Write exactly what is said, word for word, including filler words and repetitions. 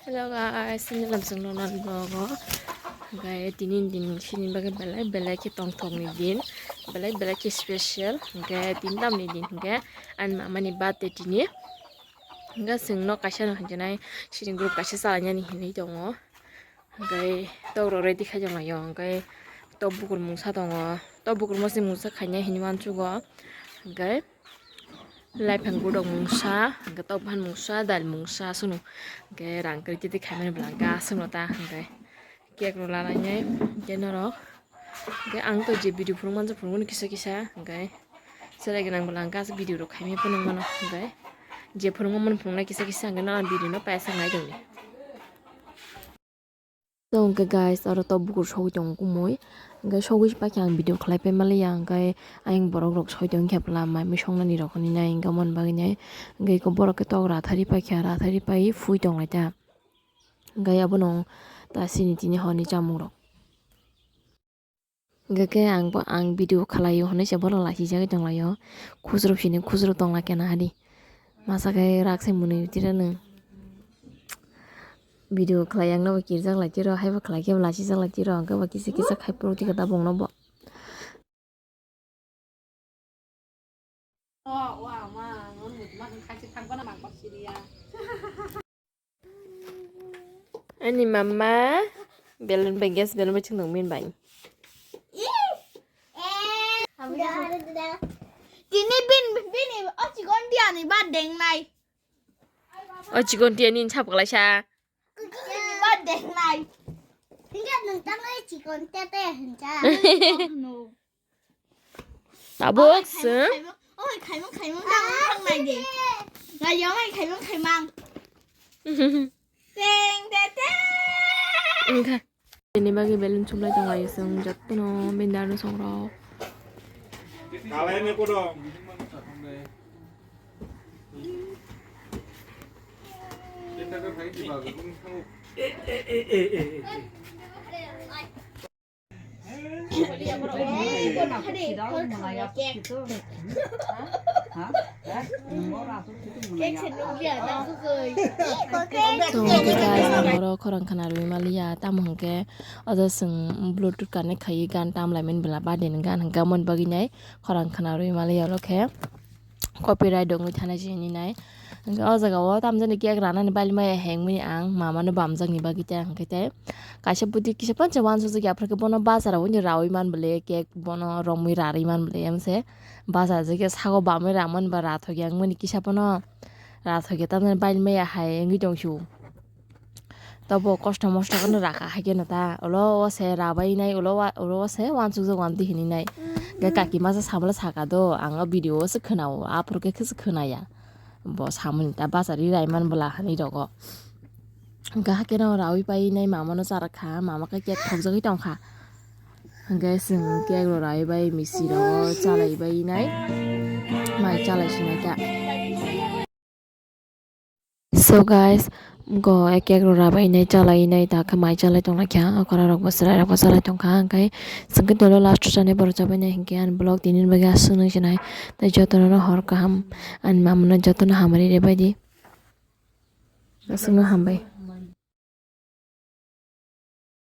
Hello guys, sini lamsong nonani vlog o. Hingke tini din sini bagwi belai belai khe tongthokni din, belai belai khe special. Hingke tini tamni din hingke ani mamani birthday tini. Hingke chwngno kaisa no hinjanai sini group kaisa chalainani hinwi tongo. Hingke tok rok ready khai tonglaio, hingke tok bukur mungsa tongo, tok bukur masa mungsa khainai hinwi uansugo. Hingke Laiphan gudok mungsa, hingke tok bahan mungsa, dal mungsa, aswkno. Hingke rang kwrwi twi twi khaimani bwla hingke aswkno ta hingke cake rok lalainai hingke norok. Hingke ang to je video phunuk manjak phunukmani kisa kisa hingke selai gwnang bwla hingke aswk video rok khaimani phunuk mano hingke je phunukmani phunuknai kisa kisa hingke norok video no paisa nai tongdi. To hingke guys, oro tok bukur sogwi tongo kumui. Hingke sogwi se paikhe ang video khlai pai maliya, hingke ayang borok rok soi tongkhe bwla mai mui songnani rok hinwi nai hingke omo ni bagwi nai. Hingke eko borok khe tok rathari paikha, rathari pai fui tonglaita. Hingke abono ta sini tini horni chamung rok. Hingke khe ang bo, ang video khlaio hinwi se borok lasijagwi tonglaio. Khusro sini khusro tongla kena hadi. Masa khe rak se mwnwi tira nwng. Video khlai ang no bo kirjak lai tiro, haibo khlai khe bo lasijak lai tiro, hingke bo kisa kisa khai phuru tika tabuk no bo. Ani mama balloon bai, gas balloon bai chwng nung min bai. Tini bin, bini o chikon tiani birthday nai. O chikon tiani sap kalai sa. Birthday nai. Hingke nung tamo chikon tete hincha. Tabuk se. Oi, khaimang, khaimang, khaimang, tang, tang nai de. Nai, yong, ai, khaimang, khaimang. Teng, te, te. Wngkha. Bini bagwi balloon sublai tong lai, chwng jotono bini aro songrok. So, hwnkhe guys, ang oro khorang khna rwui maliya, tamo hwnkhe odo chwng Bluetooth connect khaiwi gan tam laimani bwla birthday ni gan hwnkhe, aboni bagwi nai khorang khna rwui maliya oro khe. Copyright wngwi thanai se hinwi nai. Hwnkhe o jaga o tamjani cake ranani bailmaya hengmani ang mamano bamjakni bagwi tei ang khe tei kaisa bwtwi kisa pansa uansukjak ya, aphuru khe bono bazar o wngwi raui man bwle cake, bono romwi rarwi man bwle, emse bazar je khe sago bamwi ramani ba rathok ya wngmani kisa bono rathok ya, tamjani bailmaya hai wngwi tongsu. Tobo kosto mosto kheno raka hai kheno ta. Olo o se rabai nai, olo wa-, olo o se uansukjak uan di hinwi nai. Hwnkhe kaki masa samala saka do, ang o video o se khwnao, aphuru khe khe se khwnaya. Bo samani ta bachari raiman bwla hinwi rogo. Hwnkhe hakhe no raui pai nai mamano chara kha, mama khe cake thokjagwi tongkha. Hwnkhe chwng cake rok raui bai misi rogo chalai bai nai, mai chalai sinai kha. So guys, go ek ek rok rabai nai chalai nai ta khe mai chalai tong lai kha, okora rok bo chwrai rok bo chalai tong kha, hwnkhe chwng khe dolo last o chanai borok chabai nai hinkhe ani vlog tini ni bagwi aswk nung sinai tei jotono no hor kaham ani mama no jotono hamari re bai di aswk no hambai.